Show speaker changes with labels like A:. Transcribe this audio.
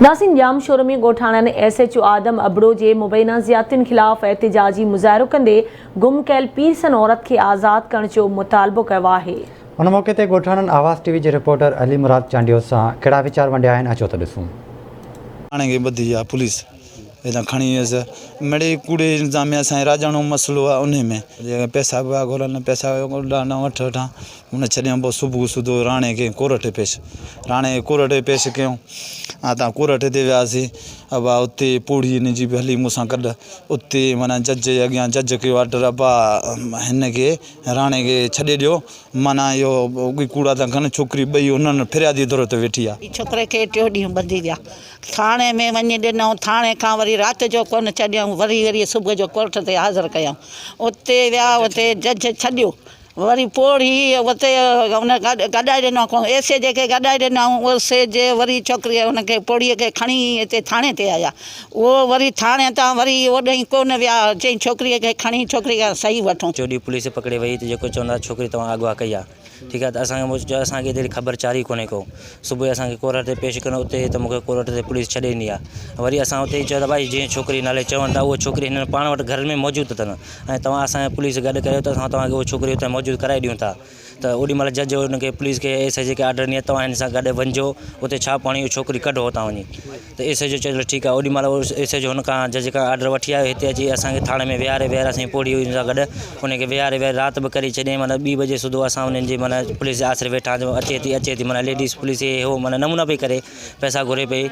A: ناظرين ڄامشورو ۾ ڳوٺاڻن S H O Adam Abro جي مبينا زيادتين خلاف احتجاجي مظاهرو ڪندي گم ڪيل پيرسن عورت کي آزاد ڪرڻ جو مطالبو ڪيو آهي.
B: ان موقعي تي ڳوٺاڻن آواز ٽي وي جي رپورٽر علي مراد چانڊيو سان ڪهڙا ويچار ونڊيا آهن اچو ته ڏسون.
C: ٿاڻي کي ٻڌي آ پوليس هتان کڻي ويس مڙئي ڪوڙي انتظاميا سائين راڄاڻو مسئلو آ انهي ۾ جيڪي پئسا پيا گهرن پئسا نه وٺ وٺان ان ڇڏيائون پوء صبح سوڌو راڻي کي ڪورٽ پيش راڻي کي ڪورٽ پيش ڪيائون اتان ڪورٽ تي وياسين ابا اتي پوڙهي هن جي به هلي مون سان گڏ اتي معنيٰ جج جي اڳيان جج ڪيو آرڊر ابا هن کي راڻي کي ڇڏي ڏيو معنيٰ اهو اڳي ڪوڙا ٿا ڪن ڇوڪري ٻئي انهن فريادي در تي ويٺي آهي.
D: ڇوڪري کي ٽيون ڏينهن ٻڌي ويا ٿاڻي ۾ وڃي ڏنائون ٿاڻي کان وري رات جو ڪونه ڇڏيائون وري وري صبح جو ڪورٽ تي حاضر ڪيائون اتي ويا اتي جج ڇڏيو وري پوڙهي اتي ان گڏائي ڏنو ڪو ايس اي جي کي گڏائي ڏنائون ايس اي جي وري ڇوڪري ان کي پوڙهي کي کڻي هتي ٿاڻي تي آيا اهو وري ٿاڻي تان وري اوڏانهن ڪونه ويا چئي ڇوڪري کي کڻي ڇوڪري کان صحيح وٺون.
E: چوڏهين پوليس پڪڙي وئي ته جيڪو چوندا ڇوڪري توهان اغوا ڪئي آ ٺيڪ آ ته اسان کي چيو اسان کي ايتري خبر چار ئي ڪونهي ڪو صبح اسان کي ڪورٽ تي پيش ڪن اتي ته مونکي ڪورٽ تي پوليس ڇڏي ڏني آ وري اسان اتي ئي چيو ته ڀائي جنهن ڇوڪري نالي چون ٿا اهو ڇوڪري هنن پاڻ وٽ گهرن ۾ موجود اٿن ۽ توهان اسان کي پوليس گڏ ڪريو ته اسان توهان کي اها ڇوڪري اتي موجود ڪرائي ڏيون ٿا ته اوڏي مهل جج ان کي پوليس کي ايس ايڇ کي آرڊر ڏني توهان هن سان گڏ وڃجو اتي ڇاپو هڻي اها ڇوڪري ڪڍو اتان وڃي ته ايس ايڇ او چيو ته ٺيڪ آهي اوڏي مهل ايس ايڇ او هن کان جج کان آرڊر وٺي آيو هتي اچي اسان کي ٿاڻي ۾ ويهاري ويهاري اسان جي پوڙهي هئي ان سان گڏ ان کي ويهاري ويهاري رات به ڪري ڇڏيائين معنيٰ ٻي بجي سوڌو اسان انهن جي معنيٰ پوليس جي آسري ويٺا آهيون اچي ٿي اچي ٿي معنيٰ ليڊيز پوليس هي هو معنيٰ نمونا پئي ڪري پئسا گهري پئي.